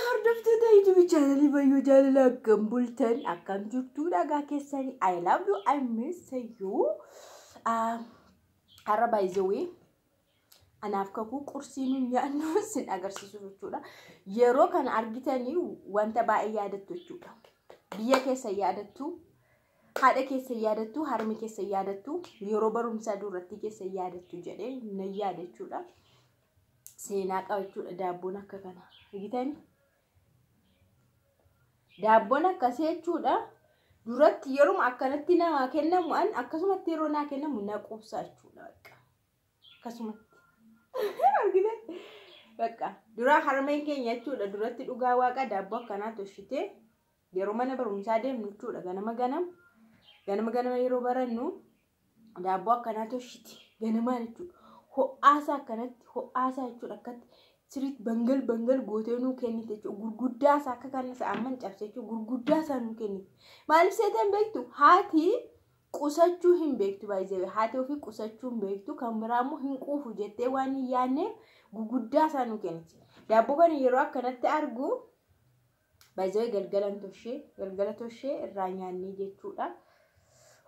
Hordoftoota YouTube chaanalii Bayyoo Jaalala, akkam bultan? Akkam jirtu? Dhagaa keessanii. I love you, I miss you. Har'a by the way anaaf Kakuu qursii nu nyaannu sin agarsiisu jechuudha. Yeroo kana argitanii wanta baay'ee yaadattu jechuudha. Biyya keessa yaadattu, haadha keessa yaadattu, harmi keessa yaadattu, yeroo barumsaa duratti keessa yaadattu jedhee nan yaada jechuudha. Seenaa qaba jechuudha daabboon akka kana. Argitanii? Daabboon akkasii jechuudha. Duratti yeruma akkanatti namaa kennamu, an akkasumatti yeroo naa kennamu na quubsa jechuudha. Akkasumatti. Argitanii? Bakka dura harmeen keenya jechuudha, duratti dhugaa waaqa daabboo akkanaa toshitee yeroo mana barumsaa deemnu jechuudha, ganama ganama ganama ganama yeroo barannu daabboo akkanaa toshiti ganamaan jechuudha. Ho'aasaa akkanatti ho'aasaa jechuudha, akkatti sirriitti bangal bangal gootee nuu kennite jechuudha. Gurguddaasaa akka kana isa amman cabse jechuudha, gurguddaasaa nuu kennite. Maaliif seetan beektu? Haati qusachuu hin beektu baay'ee, haati ofii qusachuu hin beektu, kan biraa immoo hin quufu jettee waan hin yaadneef gurguddaasaa nuu kennite. Daabboo kana yeroo akkanatti argu baay'ee galgalan toshee, galgala toshee irraa nyaannee jechuudha.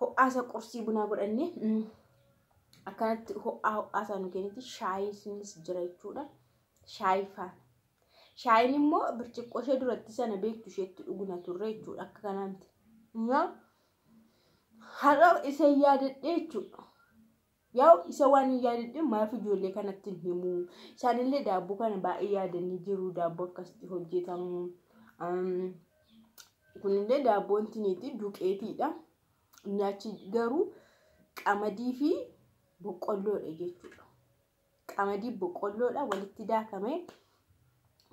Ho'aasa qursii bunaa godhannee akkanatti ho'aa ho'aasaa nu kenniti. Shaayiinis jira jechuudha. Shaayii faana. Shaayiin immoo birciqqoo ishee duratti sana beektu isheetti dhugna turre jechuudha akka kanaatti. Har'a isa yaadadhee jechuudha. Yaa'u isa waan hin yaadadhee maaf ijoollee kanatti hin himu. Isaanillee daabboo kana baay'ee yaadanii jiru. Daabboo akkasitti hojjetamu. Kunillee daabboon tiniiti, duqeetiidha. Nyaachi garuu qamadii fi boqqolloodha jechuudha. Qamadii boqqolloodha walitti daakamee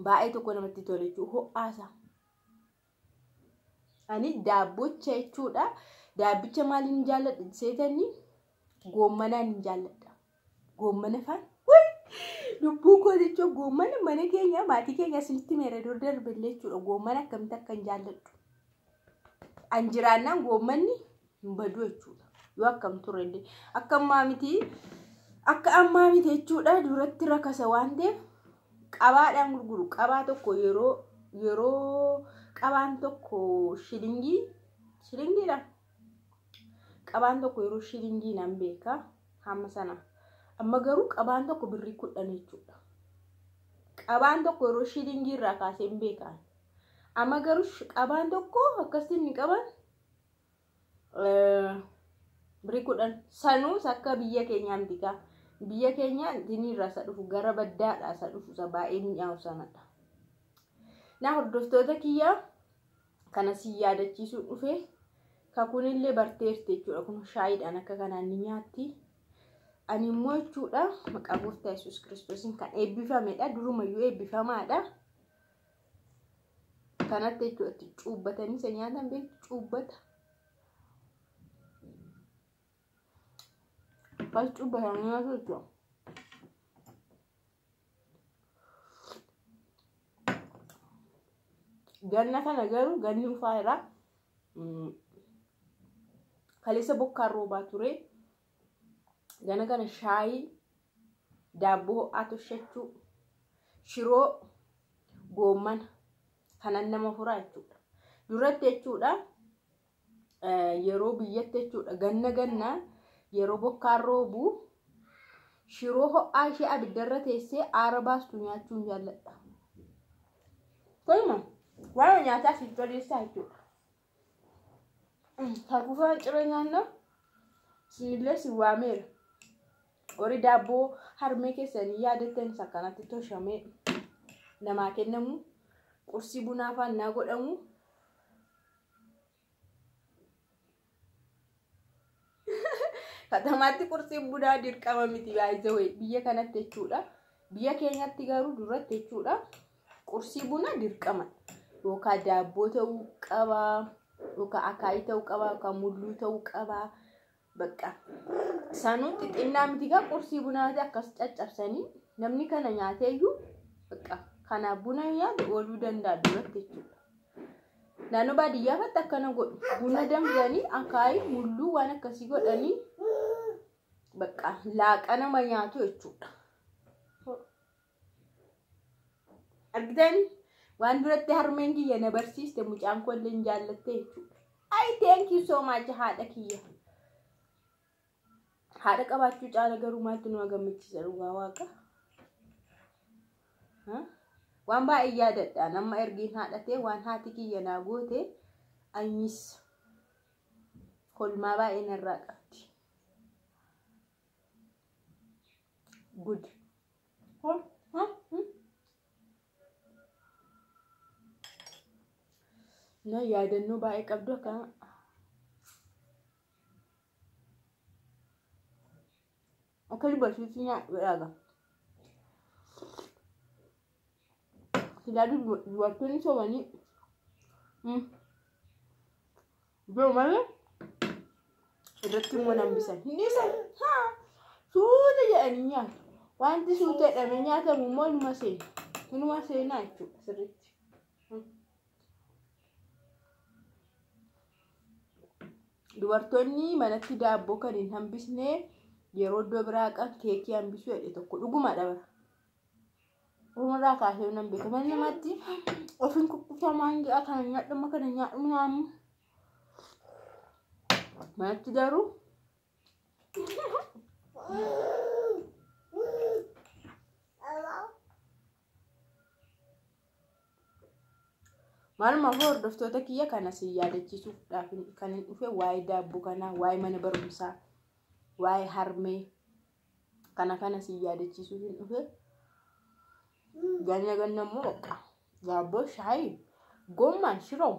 baay'ee tokko namatti tola jechuudha. Ho'aasa. Ani daabbocha jechuudha. Daabbicha maaliin jaalladha seetanii? Goommanaan hin jaalladha. Goommana faan. Lubbuu koo jechuun goommana mana keenya maatii keenya asinitti meera dur darbillee jechuudha. Goommana akkamitti akka hin jaalladhu. An jiraannaan goommanni hin badu jechuudha. Yoo akkam turellee. Akka ammaa miti. Akka ammaa miti jechuudha. Duratti rakasa waan ta'eef qabaadhaan gurguru. Qabaa tokko yeroo qabaan tokko shilingii shilingiidha. Qabaan tokko yeroo shilingii nan beeka hamma sana. Amma garuu qabaan tokko birrii 10 jechuudha. Qabaan tokko yeroo shilingii irraa kaasee hin beekan. Amma garuu qabaan tokko akkasitti inni qaban birrii 10. Sanuus akka biyya keenyaa miti kaa. Biyya keenya dinii irraa isa dhufu gara baddaadhaa isa dhufu isa baay'ee mi'aawu sanadha. Na hordoftoota kiyyaa, kana si yaadachiisuu dhufe. Kakuunillee barteerti jechuudha. Kun shaayiidhaan akka kanaan ni nyaatti. Ani immoo jechuudha maqaa gooftaa Yesuus Kiristoosiin kan eebbifamedha. Durumayyuu eebbifamaadha. Kanatti jechuudha itti cuubbatanii isa nyaatan beektu, cuubbata. Akkas cuubbatanii nyaatu jechuudha. Ganna kana garuu ganni dhufaa jira. Kaleessa bokkaan roobaa ture. Gana kana shaayii, daabboo ho'aa toshachuu, shiroo, goommana kanan nama furaa jechuudha. Duratti jechuudha yeroo biyyatti jechuudha, ganna ganna yeroo bokkaan roobu shiroo ho'aa ishee abiddarra teessee aara baastu nyaachuun jaalladha. Kunuma waan nyaataa siif toleessaa jechuudha. Kakufaan ciree nyaanna isinillee si waameera. Warri daabboo harmee keessanii yaadattan isa akkanatti toshamee namaa kennamu, qursii bunaa faannaa godhamu. Katamaatti qursiin bunaa dirqama miti baay'ee biyya kanatti jechuudha. Biyya keenyatti garuu duratti jechuudha qursii bunaa dirqama. Yookaan daabboo ta'uu qaba, yookaan akaayii ta'uu qaba, yookaan mulluu ta'uu qaba. Bakka sanuu xixinnaa miti gaa, qursii bunaati akkas caccabsanii namni kana nyaateeyyuu bakka kanaaf buna nyaate ooluu danda'a duratti jechuudha. Naannoo baadiyyaa fatti akkana godhu. Buna danfisanii akaayii, mulluu waan akkasii godhanii bakka laaqana nyaatu jechuudha. Argitanii? Waan duratti harmeen kiyya na barsiiste mucaan koo illee jaallatte jechuudha. I thank you so much haadha kiyya. Haadha qabaachuu caala garuu maaltu nama gammachiisa dhugaa waaqa. Waan baay'ee yaadadha. Nama ergiin haadhatee waan haati kiyya naa goote I miss. Kolmaa baay'ee narraa qabdi. Good. Na yaadannoo baay'ee qabdu akkana. Akka dubartiitti nyaadha. Silaa dubartoonni sobanii jiru malee irratti immoo nambisan. Hin dhiisan. Suuta jedhanii nyaatu. Wanti suuta jedhamee nyaatamu immoo inuma seena. Inuma seenaa jechuudha sirriitti. Dubartoonni manatti daabboo kan hin hambisne yeroo iddoo biraa haqan keekii hambisuu jedhe tokko dhugumadha bara. Dhugumarraa kaasee nan beeka. Manni namatti ofiin kukkutamaan jedha kana nyaadhuma kana nyaadhu nyaannu. Manatti garuu maalumaaf hordoftoota kiyya kana si yaadachiisuudhaaf kan hin dhufe waa'ee daabboo kanaa, waa'ee mana barumsaa, waa'ee harmee kana kana si yaadachiisuuf hin dhufe. Ganna ganna immoo bakka daabboo, shaayii, gommaan, shiroo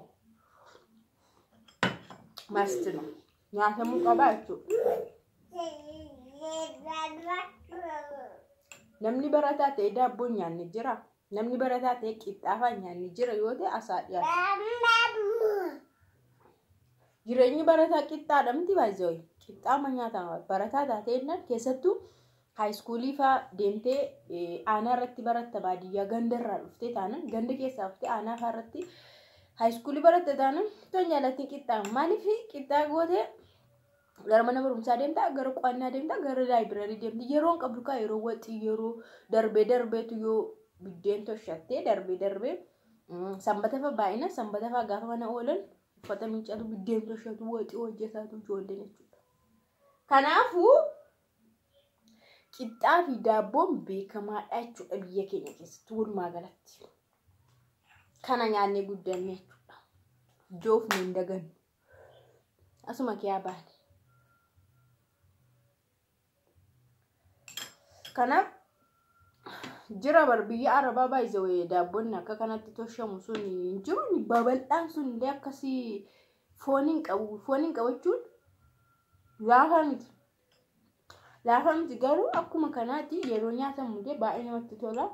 masti ነው nyaatamuu qabaa jechuudha. Namni barataa ta'e daabboo hin nyaanne jira. Namni barataa ta'e qixxaafaa hin nyaanne jira yoo ta'e asaa dhiyaata. Jireenyi barataa qixxaadha miti baay'ee qixxaama nyaatama. Barataa taatee jennaan keessattuu haayiskuulii fa'aa deemtee aanaa irratti baratta baadiyyaa ganda irraa dhuftee taanaan ganda keessaa dhuftee aanaa fa'aa irratti haayiskuulii baratte taanaan toon jaalatti qixxaama. Maaliif qixxaa gootee gara mana barumsaa deemtaa, gara qo'annaa deemtaa, gara laayibiraarii deemti. Yeroo hin qabdu kaa yeroo waxii yeroo darbee darbeetu yoo biddeen toshattee darbee darbee sanbata fa'a baay'ina sanbata fa'a gaafa mana oolan uffata miiccatu biddeen toshatu waxii hojjetatu ijoolleen jechuudha. Kanaafuu qixxaa fi daabboon beekamaadha jechuudha biyya keenya keessatti walumaa galatti. Kana nyaannee guddanne jechuudha. Joofne hin dagannu. Asuma kiyaa baane. Kanaaf jira bar biyya Arabaa baay'ee daabboon akka kanatti toshamu sun hin jiru. Babal'aan sun illee akkasii foon hin qabu. Foon hin qabu jechuun laafa miti. Laafa miti garuu akkuma kanaatti yeroo nyaatamu illee baay'ee namatti tola.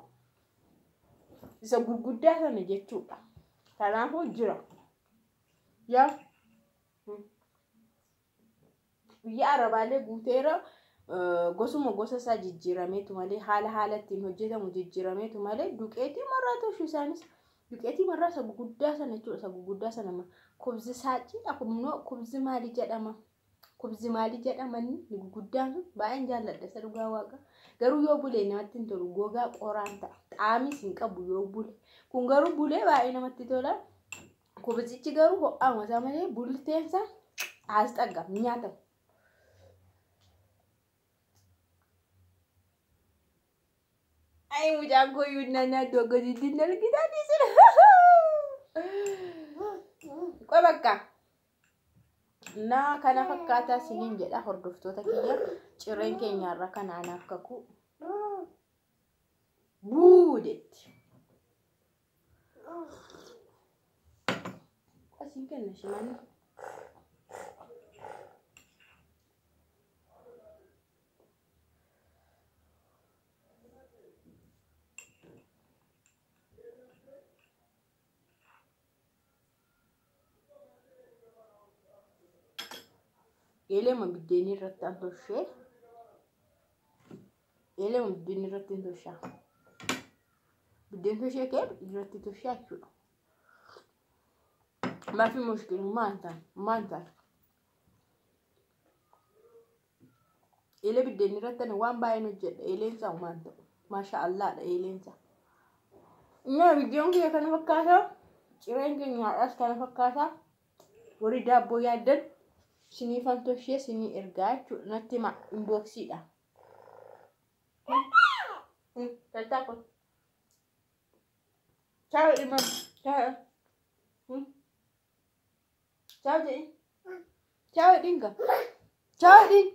Isa gurguddaa sana jechuudha. Kanaafuu jira. Yaa biyya Arabaalee guuteera gosuma gosa isaa jijjiirameetu malee haala haala ittiin hojjetamu jijjiirameetu malee duqeetii marraa toshu isaanis duqeetii marraa isa guguddaa sana jechuudha. Isa guguddaa sana kubzi saacii akkuma kubzi maalii jedhama. Kubzi maalii jedhama inni guguddaan sun baay'een jaalladha isa dhugaa waaqa. Garuu yoo bulee namatti hin tolu gogaa qoraan ta'a. Xaamis hin qabu yoo bule. Kun garuu bulee baay'ee namatti tola. Kubzichi garuu ho'aama isaa malee bulteensa as xagga nyaatamu. Ay mucaan koo iyyuu naannoo akkasitti hin argitan isin. Qoy bakka. Na kana fakkaataa isiniin jedha hordoftoota kiyya cireen keenyaarra kana anaaf kakuu buudetti. Asiin kenna shimanni. Eelema biddeenii irratti an toshee. Eelema biddeenii irratti hin toshaa. Biddeen toshee kee irratti toshaa jechuudha. Maafi mushkil maal ta'an maal ta'an. Eelee biddeenii irratti ani waan baay'een hojjedha. Eeleen isaa maal ta'u. Maasha Allaadha eeleen isaa. Viidiyoon kiyya kana fakkaata. Cireen keenya haadhaas kana fakkaata. Warri daabboo yaaddan sinii fantoshee sinii ergaa jechuudha. Natti hima inboxiidha. Tattaa kun. Ciao dhimma. Ciao. Ciao jedhi. Ciao dhinga. Ciao dhin.